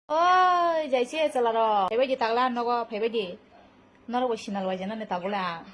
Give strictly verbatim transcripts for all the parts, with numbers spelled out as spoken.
Oi, jaise chwla rok, phaibai di takla nogo, phaibai di. Norok bo sinal wai jana ni tabule ang.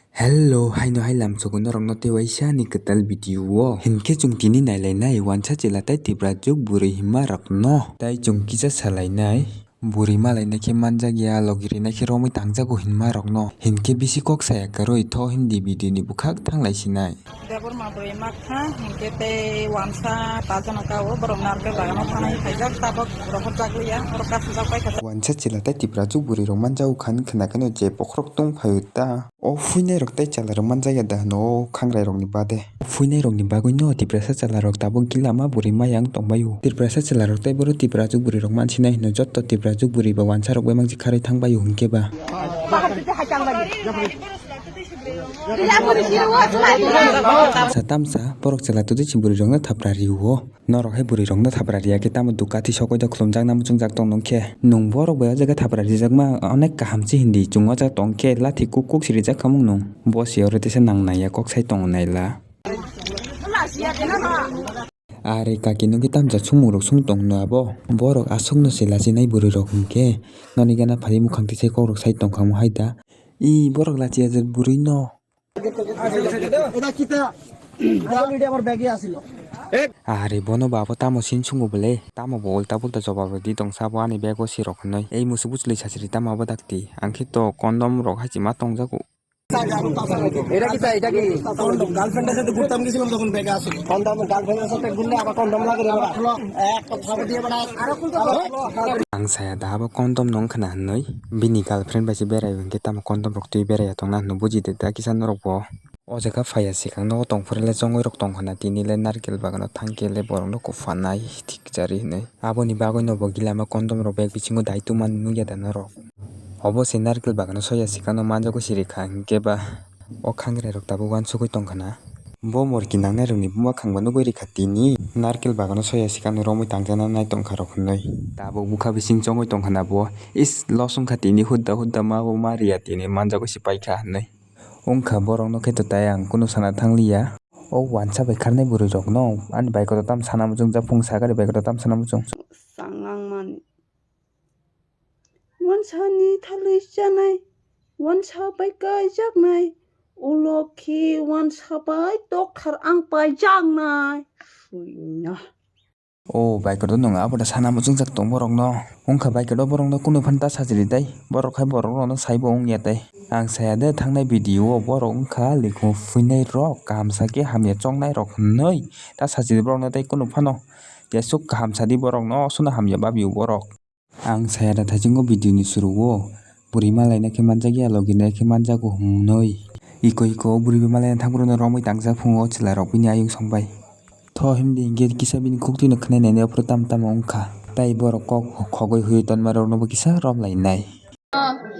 Hello, haino hai lamsogo norokno tei waisa ni kwtal video o. Hinkhe chwng tini nailainai wansa chwla tei Tipra juk bwrwi hinma rokno. Tai chwng kisa salainai. Bwrwi malaina khe manjakya, logi rina khe romwi tangjago hinma rokno. Hinkhe bisi kok saya kwrwi tho hindi video ni bwkhak thanglai sinai. Debor ma bwrwi ma kha, hinkhe tei wansa ta jana ka o, borok narwkhe bagano thanai khaijak, tabok rohorjak liya, oro kasijak pai kha. Wansa chwla tei Tipra juk bwrwi rok manjago khan khna kheno je bokhorok tong phaio ta. O phuinai rok tei chwla rok manjakya da hwno o khangrai rokni bade. Phuinai rokni bagwino Tiprasa chwla rok tabuk gila ma bwrwi maya wng tongbaio. Tiprasa chwla rok tei boro Tipra juk bwrwi rok mansinai hwno jotto Tipra juk bwrwi ba wansa rok bai mansi kharwi thangbaio hinkhe ba. Tamsa tamsa borok chwla twi si bwrwi rokno thapra rio. Norok hai bwrwi rokno thapra riya khe tamo dukati sokoi da khulumjakna muchungjak tong nung khe. Nwng borok bai o jaga thapra rijakma onek kaham se hindi chwng o jaga tong khe lathi kuk kuk si rijak khamung nwng. Bo si oro tesa nang naiya kok sai tongo naila. Are kaki nungkhe tamsa sumung rok sung tong no abo. Borok aswk no se lachinai bwrwi rok hinkhe noni gana phai mukhang tisa kok rok sai tong kha mo hai da. I borok lachiya je bwrwi no. এটা কিতা? আসলে এটা আমার ব্যাগে আছিল। Ari bono ba abo tamo sin sungo bole, tamo bo ulta pulta jobab rwdi tong sabo ani bego sirok hinwi. Ei musu buchli sachiri tamo abo dakti, ang khe to kondom rok hai chima tongjago. এটা কিতা? এটা কি? কন্ডম, গার্লফ্রেন্ডের সাথে ঘুরতাম গেছিলাম তখন ব্যাগে আছিল। কন্ডম, গার্লফ্রেন্ডের সাথে ঘুরলে আবার কন্ডম লাগে রে বাবা। একটা থাবো দিয়ে বেড়া। Ang saya da abo kondom no wngkha na hinwi, bini girlfriend bai se berai o hinkhe tamo kondom rok twi berai ya tongna hinwi buji de da kisa norok bo. O jaga phaiya swkang nogo tong phuru le chongwi rok tong khana tini le narikil bagano thang khe le borok no kuphanai thik chari hinwi. Aboni bagwi no bo gila ma kondom rok bag bisingo dai tongmani nukya da norok. Obo se narikil bagano soya swkang no manjago siri kha hinkhe ba o khangrai rok tabuk uansugwi tong khana. Bo morki nangnai rokni buma khangbo nugwi rikha tini narikil bagano soya swkang no romwi tangjana nai tong kha rok hinwi. Tabuk bwkha bising chongwi tong khana bo is los wngkha tini hudda hudda ma bo ma riya tini manjago se paikha hinwi. Wngkha borokno khe to tai ang kunu sana thangliya. O uansa bai kharnai bwrwi rokno ani bai koto tam sana muchungjak phung sagari bai koto tam sana muchung. Sangang mani. Wansani thalwi chanai, wansa bai kaijaknai, ulo khe wansa bai tokthar ang paijaknai. Suina. O bai koto nwng aboda sana muchungjak tong borokno. Wngkha bai koto borokno kunu phano ta sajili tai. Borok hai borok rokno saibo wngya tai. Ang saya de thangnai video o borok wngkha likhu phuinai rok kaham sa khe hamya chongnai rok hinwi ta sajili borokno tai kunu phano. Jesuk kaham sadi borokno, sono hamya babio borok. Ang saya da thaichungo video ni surugo, bwrwi malaina khe manjakya, logina khe manjago hwnwi. Iko iko o bwrwi bai malaina thang phuru no romwi tangjak phungo chwla rok bini ayung song bai. Tho himdi hinkhe kisa bini khuktwi no khwnai nainai aphuru tamo tamo wngkha. Tai borok kok khogwi hwi tonma rok no bo kisa rom lainai.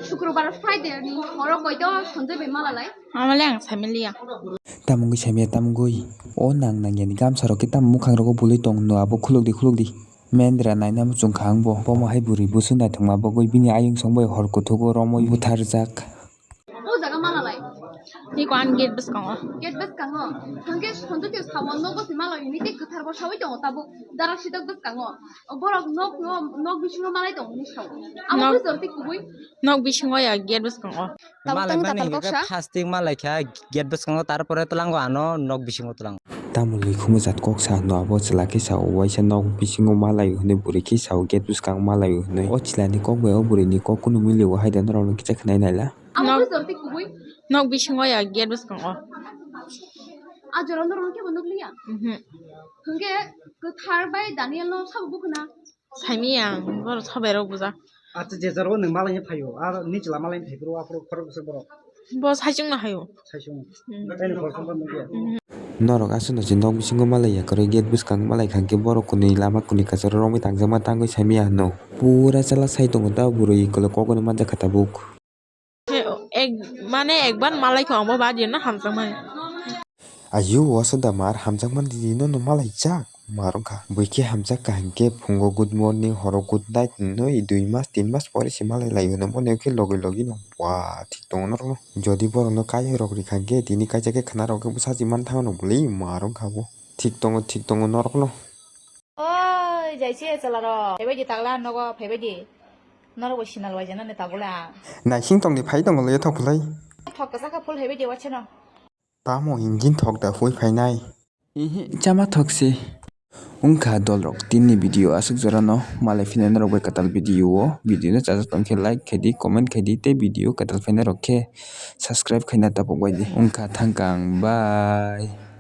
Shukrobar Friday ni horo koito Sanjay bai malalai. Amale ang samiliya. Tamungwi samya tamungwi. O nang nangyani gamsa rok khe tamo mukhang rogo bului tong no abo khulukdi khulukdi. Mendra naina muchung kha ang bo. Bomo hai bwrwi busu naithokma bogwi bini ayung song bai hor kuthugo romwi butharjak. O jaga malalai. Niko ang gate bwskango. Gate bwskango. Hwnkhe Sanjay sawan nogo se malai hwnwi tei kwthar bo sawi tongo tabuk. Dara sidok bwskango. Borok nok, nok, nok bisingo malai tongo hinwi sao. Abo nok, bwskango tei kubui. Nok bisingo ya gate bwskango. Tabuk malai tangwi mani katal hwnkhe koksa. Fasting malai kha gate bwskango, tarpore tlango ano nok bisingo tlango. Tamo lwi khumu jat kok sa hwno abo chwla khe sao, waisa nok bisingo malai hwnwi bwrwi khe sao, gate bwskango malai hwnwi. O chwlani kok bai o bwrwini kok kunu mili o hai da norokno kisa khwnai naila. Abo nok, bwskango tei kubui. Nok bisingo ya gate bwskango. A jora norokno kebo nukliya? Mhm. Hwnkhe kwthar bai Daniel no sabo bukhuna? Saimiyang, borok sobai rok buja. Acha, je jora o nwng malai phaio, ar ni chwla malai phai phuru aphuru khorok bwswk borok. Bo saichung no haio. Saichung. Hmm. Taino khorok songkha nukya. Hmm. Norok aswk no se nok bisingo malai ya kwrwi gate bwskango malai kha hwnkhe borok kwnwi lama kwnwi kacharo romwi tangjakma tangwi saimaya hwno. Pura chala sai tongo ta bwrwi kwlwi kok bai manjakha tabuk. Ek, mane ekbar malai kho ang bo badi no hamjakmani. Ayu, o soda mar hamjakmani di no no malai jak. Mar wngkha. Bui khe hamjak kaham khe phungo good morning, horo good night hinwi dui mas, tin mas pore se malai lai hwno. Bono khe logi logi no. Wa, thik tongo norok no. Jodi borok no kai rok rikha khe tini kaisa khe khna rok khe bwsa si man thang no bwlwi mar wngkha bo. Thik tongo, thik tongo norok no. Oi, Jaise chwla rok, phaibai di takla nogo, phaibai di. Norok bo sinal waijana ni tabule ang. Naising tong di, phai tong le thok phulai. Thok kwchak kha phul phaibai di wache no. Tamo engine thok da hui phainai. Ihi, chama thok se. Wngkha dol rok, tini video aswk jora no malai phina norok bai kwtal video o. Video no chajak tong khe like khai di, comment khai di, tei video kwtal phaina rok khe subscribe khaina tapok bai di. Wngkha thangkang, bye.